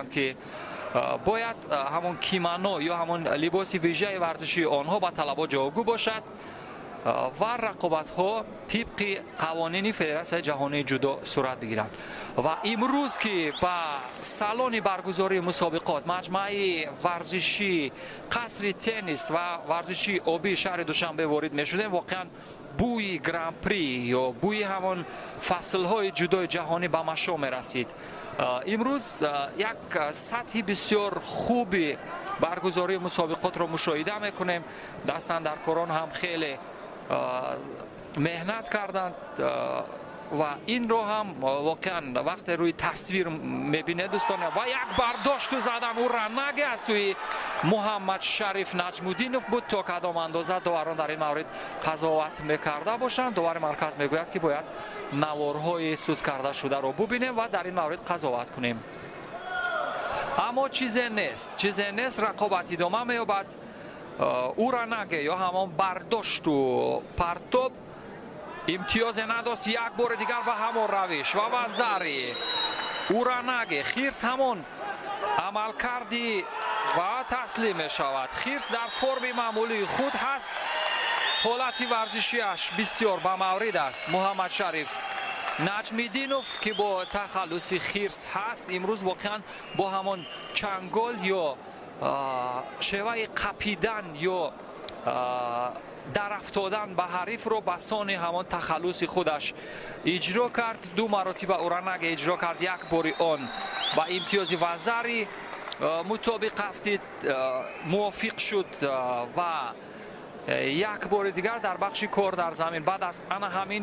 Ки бояд ҳамон кимано ё ҳамон либоси вижаи варзишии онҳо ба талабот ҷавобгӯ бошад ва рақобатҳо тибқи қавонини Федератсияи ҷаҳонии ҷудо сурат бигиранд. Ва имрӯз, ки ба салони баргузории мусобиқот, маҷмӯаи варзишӣ, қасри теннис ва варзиши обии шаҳри Душанбе ворид мешудем, воқеан бӯи Гран-при ё бӯи ҳамон фаслҳои ҷудои ҷаҳонӣ ба машом мерасид. Имрӯз як сатҳи бисёр хуби баргузории мусобиқотро мушоҳида мекунем. Дастандаркорон ҳам хеле меҳнат карданд ва инро ҳам воқеан вақте рӯи тасвир мебинед, дӯстон. Ва як бардошту задан, уранаге аз сӯи Муҳаммад Шариф Наҷмуддинов буд. То кадом андоза доварон дар ин маврид қазоват мекарда бошанд? Довари марказ мегӯяд, ки бояд наворҳои суст карда шударо бубинем ва дар ин маврид қазоват кунем. Аммо чизе нест, чизе нест, рақобат идома меёбад. Уранаге ё ҳамон бардошту партоб имтиёзе надост. Як бори дигар ба ҳамон равиш ва вазари, уранаге, хирс, ҳамон амалкарди ва таслим мешавад. Хирс дар форми маъмулии худ ҳаст, ҳолати варзишиаш бисёр ба маврид аст. Муҳаммад Шариф Наҷмиддинов, ки бо тахаллуси Хирс ҳаст, имрӯз воқеан бо ҳамон чангол ё шеваи қапидан ё дарафтодан ба ҳарифро ба сони ҳамон тахаллуси худаш иҷро кард. Ду маротиба уранаге иҷро кард, як бори он ба имтиёзи вазари мутобиқ афтид, мувофиқ шуд ва як бори дигар дар бахши кор дар замин баъд аз ана ҳамин.